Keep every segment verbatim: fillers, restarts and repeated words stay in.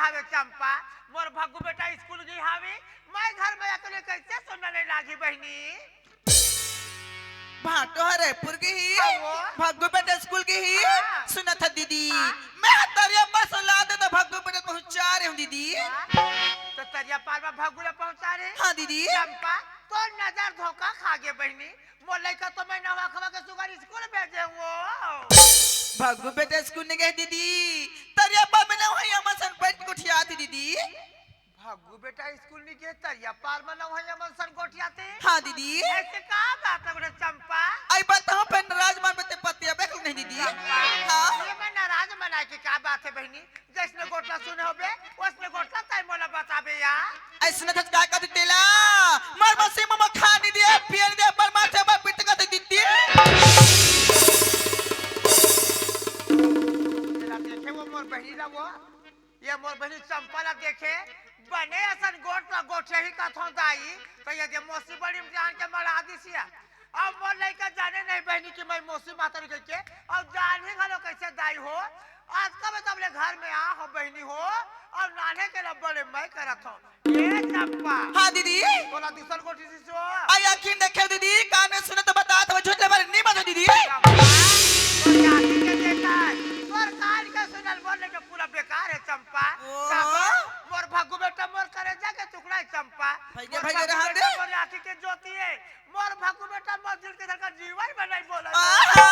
हावे चंपा, मोर भग्गू बेटा स्कूल गे हावे, मैं घर में अकेले कैसे सुनना नहीं लागी बहिनी? भाटो ह रायपुर गे ही, हाँ वो। भग्गू बेटा स्कूल गे ही। हाँ। सुनत ह दीदी, हाँ। मैं तरिया पार से लादे त भग्गू बेटा पहुंचा रहे हूँ दीदी। हाँ। त तरिया पार में भग्गू ला पहुंचा रहे? हाँ दीदी। चंपा, तोर नजर धोखा खा गे बहिनी, मोर लइका तो मैं नवा खवा के सुगर स्कूल भेजे हूँ। भग्गू बेटा स्कूल नहीं गे दीदी, तरिया पार में ना वही हमर सन बैठ के गोठियात हे दीदी। भग्गू बेटा स्कूल नहीं गे, तरिया पार में ना वही हमर सन गोठियात हे। हाँ दीदी। ऐसे का बात हे बेटा चंपा? आई बताओ, फिर नाराज मन पे ते पतिया बेक नहीं दीदी। चंपा, हाँ। ये मैं नाराज मनाए के का बात हे बहिनी? जैसने गोठला सुने होबे, ओसने गोठला तैं मोला बताबे या। ऐसने थच का कथी तेला, मोर मसी ममा खानी दिए, पियन दिए, पर माथे पर पिट कथी दीदी। तेला देखे वो मोर बहिनी ला वो, ये मोर बहिनी चंपा ला देखे, बने असन गोठला गोठिया ही कथों दाई, त ये दे मौसी बड़ी जान के मरा दिस या। अब मोर लइका जाने नहीं बहिनी कि मैं मौसी माता कहिके, अब जान ही घलो कैसे दाई हो। आज कब तब ले घर में आ हो बहिनी हो, अब नान्हे के ला बड़े मैं करत हो। ए चंपा। हाँ दीदी। तोला दूसर गोठी दिस हो। आई आखिन देखे दीदी, कान में सुने त बतात हो, झूठ ले बारे नहीं बता दीदी। चंपा, तोर आँखी के देखा, तोर कान के सुनल बोले के पूरा बेकार हे चंपा। ओ। चंपा, मोर भग्गू बेटा मोर करेजा के टुकड़ा हे चंपा। भैया, मोर भैया भग्गू रहा बेटा दे। मोर आँखी के ज्योति हे। मोर भग्गू बेटा मोर दिल के धड़कन जीवन में नहीं बोला। आहा,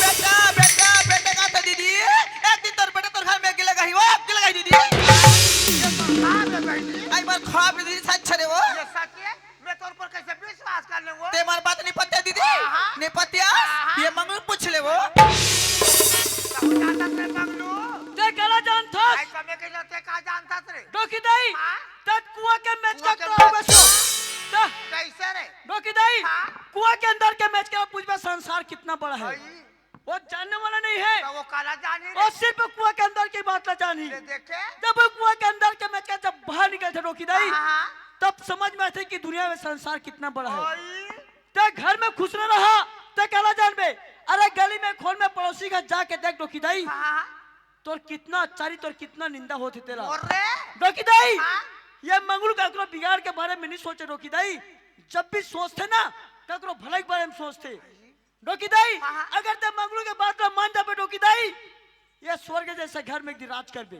बेटा, बेटा, बेटा का तो दीदी, एक दिन तोर बेटा तोर घर में गिले गही, वो अब गिले गही दीदी। ये तो ख्वाब हे बहिनी। आई बार ख्वाब दीदी सच छरे वो। ये सच हे, मैं तोर पर कैसे विश्वास कर लेंगो? ते मोर बात नहीं पत्या दीदी, आहा। नहीं पत्या, आहा। ये मंगलू पूछ ले वो। कहूँ जाता ते मंगलू। ते काला जानथस? आई समय के लिए ते का जानथस रे? डोकी दाई, हाँ? तत कुआं के मेचका कुआं के का होबे सो? त कैसे रे? डोकी दाई, हाँ? कुआं के अंदर के मेचका पूछबे संसार कितना बड़ा है। आई। वो जानने वाला नहीं है। त वो काला जानी रे? वो सिर्फ कुआं के अंदर की बात ला जानी। ले देखे? जब वो कुआं के अंदर के मेचका जब बाहर निकलथे डोकी दाई, हाँ, हाँ। तब समझ में आथे कि दुनिया में संसार कितना बड़ा है। आई। ते घर में खुश न रहा, ते काला जानबे? अरे गली में खोल में पड़ोसी घर जाके देख डोकी दाई। हाँ, हाँ। तोर कितना अच्छारी, तोर कितना निंदा होथे तेला। मोर रे? डोकी दाई, हाँ? ये मंगलू ककरो बिगाड़ के बारे में नहीं सोचे डोकी दाई। जब भी सोचथे ना, ककरो भलाई के बारे में सोचथे। डोकी दाई, हाँ, हाँ। अगर ते मंगलू के बात ला मान जाबे डोकी दाई, ये स्वर्ग जैसे घर में एक दिन राज करबे।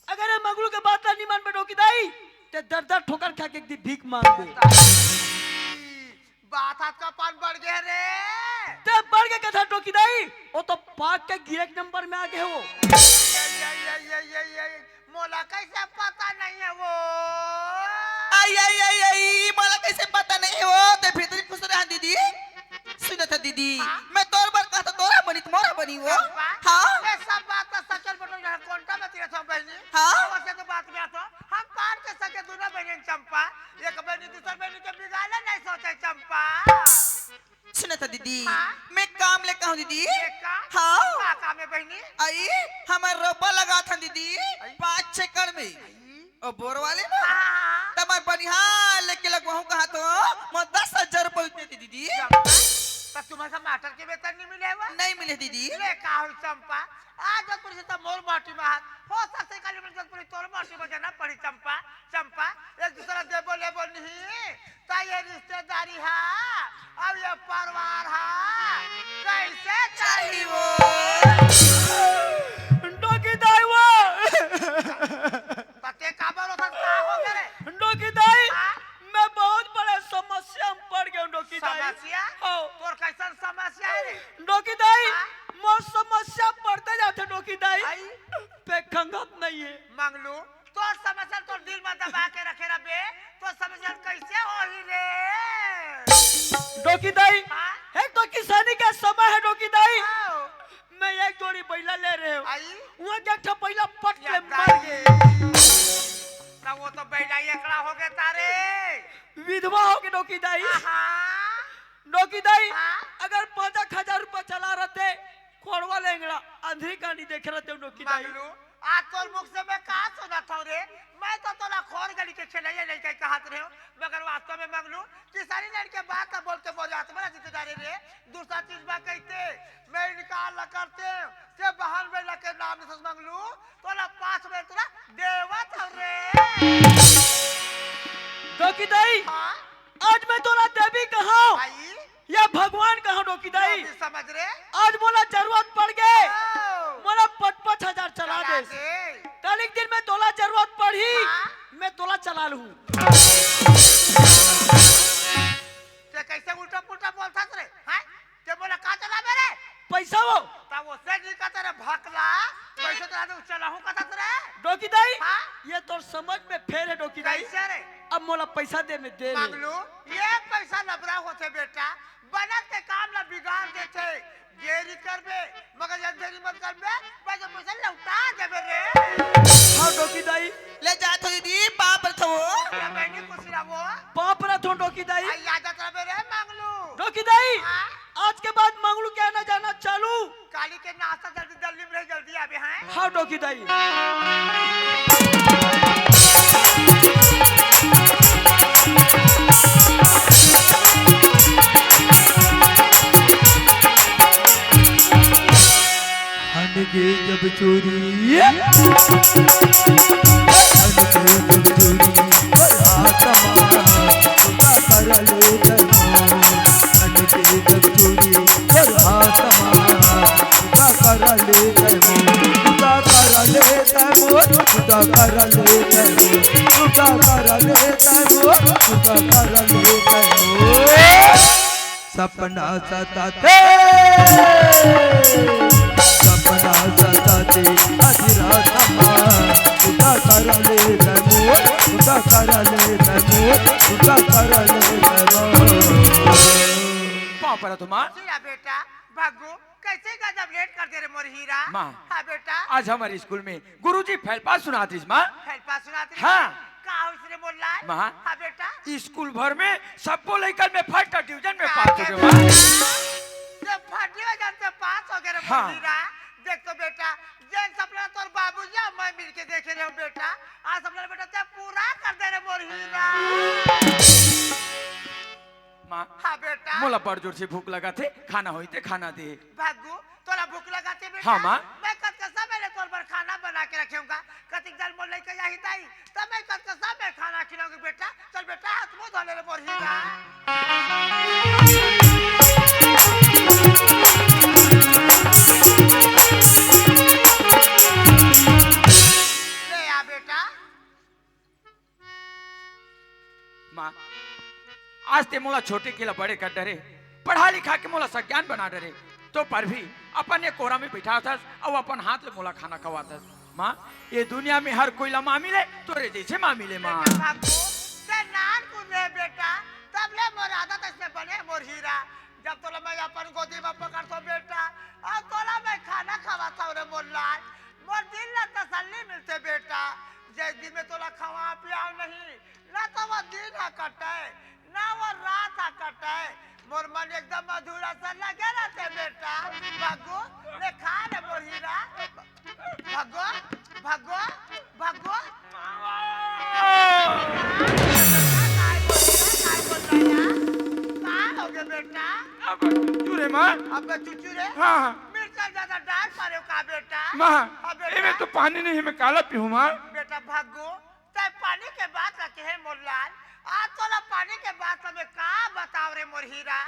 अगर ये मंगलू के बात ला नहीं मानबे डोकी दाई, ते दर दर ठोकर खा के एक दिन भीख मांगबे। बात हाथ का पान बढ़ गए रे। ते बढ़ के कथा डोकी दाई, वो तो पाक के गिरे के नंबर में आ गए हो। ये, ये, ये, ये, ये, ये, मोला कैसे पता नहीं है वो? आई, आई, आई, आई, मोला कैसे पता नहीं है वो? ते भीतरी खुश रहा दीदी। सुनत ह दीदी, हाँ? मैं तोर बर कहत तोरा बनी त मोरा बनी वो। चंपा, हाँ? ये सब बात तो सचल बटल यहाँ कोंटा में तिरथ हो बहनी। हाँ? और से तो बात में तो हम पार के सके दोनों बहनी चंपा। एक बहनी दूसर बहनी के बिगाड़े नहीं सोचे चंपा। सुनत ह दीदी, हाँ? मैं काम ले कहूँ दीदी। ये काम? हाँ। का काम है बहनी? आई, हमर रोपा लगाथन दीदी, आई? पाँच छह एकड़ में। आई? ओ बोर वाले ना? हाँ। तमर बनिहार लेके लगवाहूँ कहा तो, मैं दस हजार रुपये देती दीदी। जब तक तुम्हारे टमाटर के वेतन नहीं मिले हुआ? नहीं मिले दीदी। ले का हुई चंपा, आज जब तुझे तो मोर माटी में हाथ, हो सकते कल में जब तुझे तोर माटी में जाना पड़ी चंपा, चंपा, एक दूसरा देबो लेबो नहीं, त ये रिश्तेदारी हा, अब ये परिवार हा, कैसे चली वो? डोकी दाई वो। पते का बोलो था, का हो गए रे? डोकी दाई, हाँ? मैं बहुत बड़े समस्या में पड़ गया हूँ, डोकी दाई। समस्या? हाँ। तोर कैसन समस्या है रे? डोकी दाई, हाँ? मोर समस्या बढ़ते जाते, डोकी दाई। आई? पे खंगत नहीं है। मंगलू, तोर समस्या तोर दिल में दबा के रखे रहबे, तोर समस्या कैसे होही रे? डोकी दाई, हाँ? एक तो किसानी का समय है डोकी दाई। आओ। मैं एक जोड़ी बैला ले रहे हूँ। आई? वो एक ठो बैला पट के मर गए। ना वो तो बैला एकला हो गए तारे। विधवा हो गए डोकी दाई। आहा। डोकी दाई, हाँ? अगर पाँच एक हजार रुपया चला रहते, खोड़वा लेंगड़ा, अंधरी कहानी देखे रहते डोकी दाई। मंगलू, आज तोर मुख से मैं का सुनत हूँ रे? मैं तो तोला खोर गली के खेलैया लइका कहत रहे हूँ, मगर वास्तव में मंगलू, किसानी लड़के बात बोल के बोल जात बड़ा जितेदारी रे, दूसरा चीज बा कहते, मैं इनकार न करते, से बहन में लके ना हमने सोच मांग लू, तोला पाँच बजे तोला देवत हव रे। डोकी दाई, हाँ? आज मैं तोला देवी कहूँ भाई, या भगवान कहूँ डोकी दाई, जो भी समझ रे। आज मोला जरूरत पड़ गे, ओ। मोला पच पच हजार चला चला दे। दे। तनिक दिन में तोला जरूरत पड़ही, हाँ। मैं तोला चला लूँ। ते कैसे उल्टा पुल्टा बोलथस रे? हैं? ते मोला का चलाबे रे? पैसा वो। त ओसे नहीं कहते रे भकला, पैसा चला दे, चलाहूँ कहथस रे। डोकी दाई, हाँ? ये तोर समझ में फेर हे डोकी दाई। कैसे रे? अब मोला पैसा दे, मैं दे ले। मांग लू, ये पैसा लबरा होथे बेटा, बनत के काम ला बिगाड़ देथे। देरी करबे, मगर जब देरी मत करबे, मैं तो पैसा लौटा देबे रे। हाँ डोकी दाई। ले जात हो दीदी, पाँव परत हो। या बहनी खुश रहो। पाँव परत हो डोकी दाई। आ, याद रखबे रे मांग लू। डोकी दाई, हाँ? आज के बाद मांग लू के आना जाना चालू। काली के नाश्ता जल्दी जल्दी में रहे, जल्दी आबे हैं। हाँ डोकी दाई। हन के जब चोरी, हन के जब चोरी, बरहा तमा, का कर ले गए। हन के जब चोरी, बरहा तमा, का कर ले गए। का कर ले गए, का कर ले गए, का कर ले गए। सपना सताथे, सपना सताथे, आधी रात मा, उदा कर ले तैमूर, उदा कर ले तैमूर, उदा कर ले तैमूर। पाँव परत हो माँ। सुना बेटा, भागू, कैसे गजब लेट कर दे रे मोर हीरा। माँ। हाँ बेटा। आज हमर स्कूल में गुरुजी फैलपा सुनात रिहिस माँ। फैलपा सुनात रिहिस? हाँ। का होइस रे मोर लाल? माँ। हाँ बेटा। स्कूल भर में सबो लइकन में फर्स्ट डिवीजन में का पास हो गए बेटा? माँ। ते फर्स्ट डिवीजन से पास हो गए रे मोर हाँ। हीरा। देख तो बेटा, जेन सपना तोर बाबूजी अउ मैं मिलके देखे रहे बेटा, आज सपना बेटा ते पूरा कर दे रे मोर हीरा। माँ, हाँ बेटा। मोला बड़ जोर से भूख लगा थे, खाना होई ते खाना दे। भागू, तोला भूख लगा थे बेटा? हाँ, माँ। मैं कतका समय ले तोर बर खाना बना के रखे हूँगा। कतिक जल्द मोर लइका आही दाई, तब मैं कतका समय खाना खिलाऊंगी बेटा। चल बेटा, हाथ मुंह धो ले रे मोर हीरा। ले आ बेटा। माँ, आज ते मोला छोटे के ला बड़े कर डरे, पढ़ा लिखा के मोला सज्ञान बना डरे, तो पर भी अपन ये कोरा में बिठावत हस अउ अपन हाथ ले मोला खाना खवात हस। माँ, ये दुनिया में हर कोई ला माँ मिले, तोरे जैसे माँ मिले माँ। बेटा बाबू, ते नान कुन रहे बेटा, तब ले मोर आदत ऐसे बने मोर हीरा। जब तोला मैं अपन गोदी में पकड़तो बेटा, अउ तोला मैं खाना खवाता हूँ रे मोर लाल, मोर दिल ला तसल्ली मिलते बेटा। जय दिन में तोला खवा पियाव नहीं, ना तो वो दिन ह कटे, ना वो रात ह कटे। मोर मन एकदम अधूरा सा लगे रहते बेटा। भागू, ले खा ले मोर हीरा। भागू, भागू, भागू। का हो गया बेटा? अब चुचू रे माँ। अब चुचू रे? हाँ, हाँ। मिर्चा ज्यादा डाल पा रहे हो का बेटा? माँ, हाँ बेटा। एमे तो पानी नहीं है, मैं काला पीहूँ माँ। बेटा भागू, तै पानी के बात ला कहे मोर लाल, आज तोला पानी के बात ला मैं का बताव रे मोर हीरा।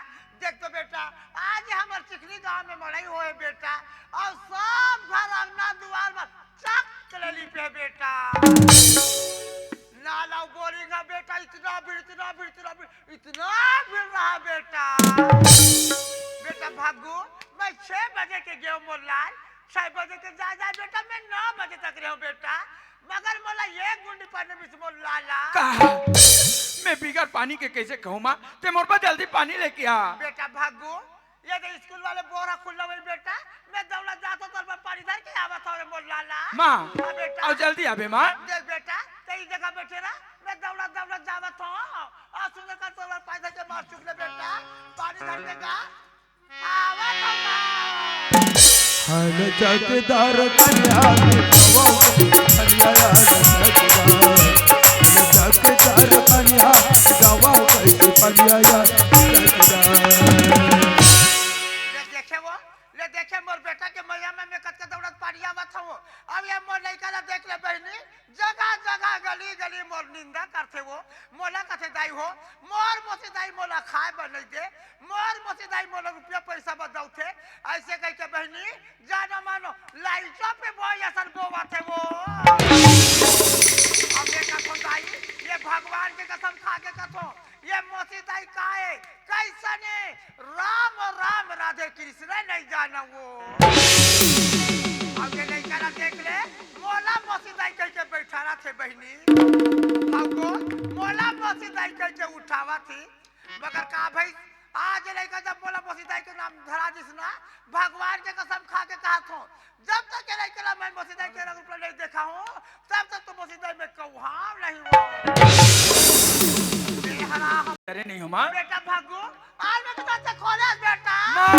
देख तो बेटा, आज हमर चिखली गांव में मड़ई होए बेटा, अउ सब घर अंगना दुआर में चक ले लिपे बेटा। नाला बोरिंग है बेटा, इतना भीड़, इतना भीड़, इतना भीड़, इतना भीड़ रहा बेटा। बेटा भागू, मैं छह बजे के गयो मोर लाल, छह बजे के जा, जा बेटा, मैं नौ बजे तक रहूं बेटा। मगर मोला एक गुंडी पानी मिस मोर लाला। कहा? मैं बिगर पानी के कैसे कहूँ माँ? ते मोर पर जल्दी पानी लेके आ। बेटा भागू, ये तो स्कूल वाले बोरा खुल्ला हुई बेटा, मैं दौड़ा जाता तो मैं पानी धर के आवत हूँ रे मोर लाला। माँ, हाँ बेटा। अउ जल्दी आबे माँ। देख बेटा, ते ई जगह बैठे रह, मैं दौड़ा दौड़ा जावत हूँ। अउ सुन का तो पानी धर के मार चुक ले बेटा, पानी धर के जा। हन चकदार कन्या के गवा, कन्या यार चकदार। हन चकदार कन्या के गवा, कन्या यार चकदार। ले देखे वो, ले देखे मोर बेटा के मैया में मैं कतका दौड़त पानी आवत हूँ। लइका ला देख ले बहिनी, जगह जगह गली गली मोर निंदा करथे वो। मोला कथे दाई हो, मोर मोसी दाई मोला खाए बर नइ दे, मोर मोसी दाई मोला रुपया पैसा बर दउथे। अइसे कहिके बहिनी, जानो मानो लाइचो पे बोए असन बोवथे वो। अब ये कथों दाई, ये भगवान के कसम खा के कथों, ये मोसी दाई का ए, कइसने राम राम राधे कृष्ण नइ जानव वो। अब ये लइका ला देख ले, मोला मोसी दाई कहिके बइठारथे बहिनी। अब वो मोला मोसी दाई कहिके उठावथे। मगर का भई, आज लइका जब मोला मोसी दाई के नाम धरा दिस ना, भगवान के कसम खा के कहत हों, जब तक ये लइका ला मैं मोसी दाई के रंग रूप ला नइ देखाहूं, तब तक तो मोसी दाई मैं कहूं नहीं वो। बेहरा हम अरे नहीं हो माँ। बेटा भागू, आज मैं किधर से खोले बेटा? माँ!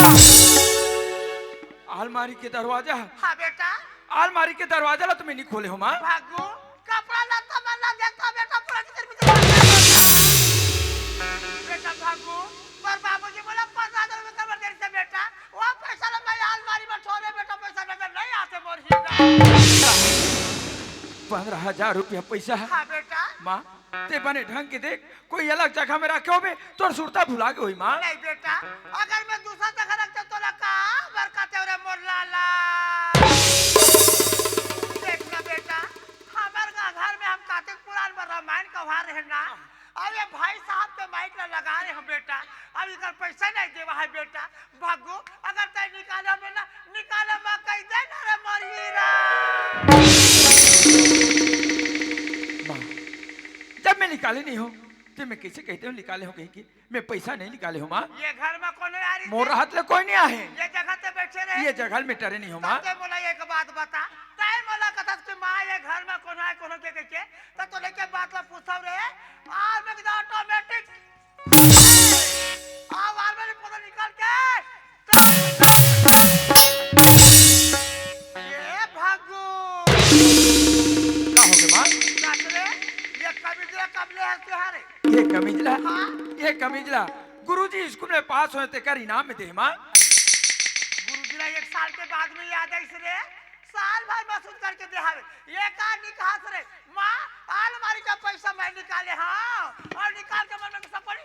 अलमारी के दरवाजा। हाँ बेटा। अलमारी के दरवाजा ला तो मैं नहीं खोले हो माँ। भागू, कपड़ा लत्ता मन ला देखता बेटा, पूरा चितर बितर। बेटा भागू, पर बाबूजी मोला पन्द्रह हजार रुपया कबर दे रहिसे बेटा, वो पैसा ला मैं अलमारी में छोड़े बेटा, पैसा नजर नहीं आते मोर ही। पन्द्रह हजार रुपया पैसा? हाँ बेटा। माँ, ते बने ढंग के देख, कोई अलग जगह में रखे होबे, तोर सुरता भुला गे होही माँ। नहीं बेटा, अगर मैं दूसरा जगह रखते तोला का बर कहते रे मोर लाला। देख ना बेटा, हमर गा-, घर में हम कार्तिक पुराण में रामायण कहा रहे ना, अब ये भाई साहब के माइक ला लगा रहे हम बेटा, अब इकर पैसा नहीं देवा है बेटा, भागो, अगर तय निकाले में ना, निकाले में कह दे ना रे मोर हीरा। माँ, जब मैं निकाले नहीं हूँ, तो मैं कैसे कहते हूँ निकाले हो कहीं की? मैं पैसा नहीं निकाले हूँ माँ। ये घर में कोनो यारी मोर से हाथ ले कोई नहीं आहे। ये जगह ते बैठे रहे। ये जगह में टरे नहीं हूँ माँ। तब ते मोला एक बात बता, तय मोला कथस कि माँ ये घर में कोनो आए कोनो के कह के, तो तो लेके बात ला पूछो रे, आल में एकदम ऑटोमेटिक, आव आल में पता निकल के, ये भागो। का हो गे माँ? नाच रे, ये कमीज ला कब ले हस तिहारे? ये कमीज ला? हाँ। ये कमीज ला गुरुजी स्कूल में पास होए तेकर इनाम में दे माँ। गुरुजी ला एक साल के बाद में याद आइस रे, साल भर महसूस करके दे हवे। ये का निकास रे? माँ, अलमारी का पैसा मैं निकाले हाँ, और निकाल के मन में सपनी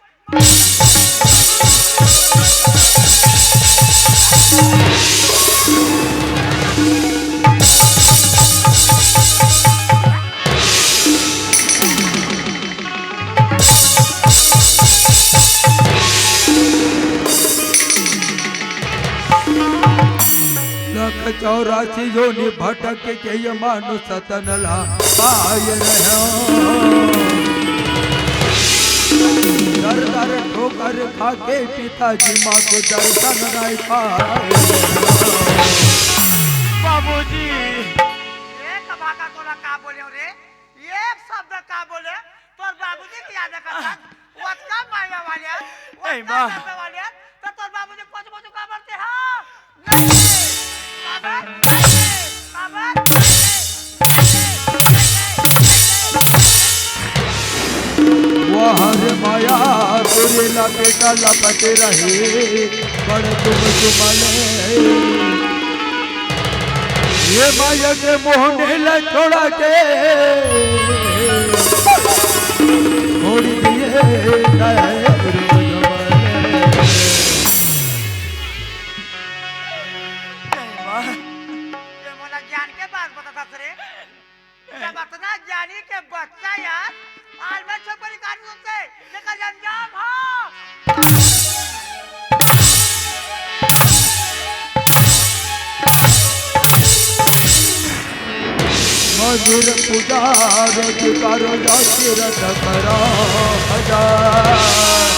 लख चौरासी योनि भटक के ये मानुष तन ला पाए रहे। दर दर ठोकर खा के पिताजी माँ के दर्शन नहीं पाए। बाबूजी। ये कब आका तोला का बोले रे? एक शब्द का बोले, तोर बाबूजी की याद करता। ओतका माया वाले, ए ओतका माँ। करने वाले, तो तोर बाबूजी कोच मोच का बोलते हो? नहीं। बाबा, बाबा। वाह रे माया, तोरे ला बेटा लपट रहे, बड़ तुम चुमले। ये माया के मोहने ला छोड़ा के छोड़ दिए। ये मोला ज्ञान के बात बताथस रे। जब अतना ज्ञानी के बच्चा यार, आज मैं छपरी काट देते, जेकर अंजाम हो। मंदिर पूजा रोज करो, जाति रथ करो हजार।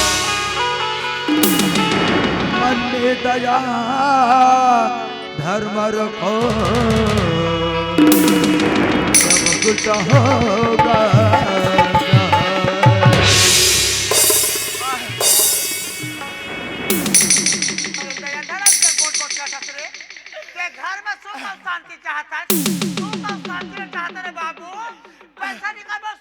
मन में दया धर्म रखो, सब कुछ होगा। अरे दया धर्म के गोठ गोठ का ससुरे, ते घर में सुख और शांति चाहता है, सुख और शांति चाहता रे बाबू। पैसा निकाल, बस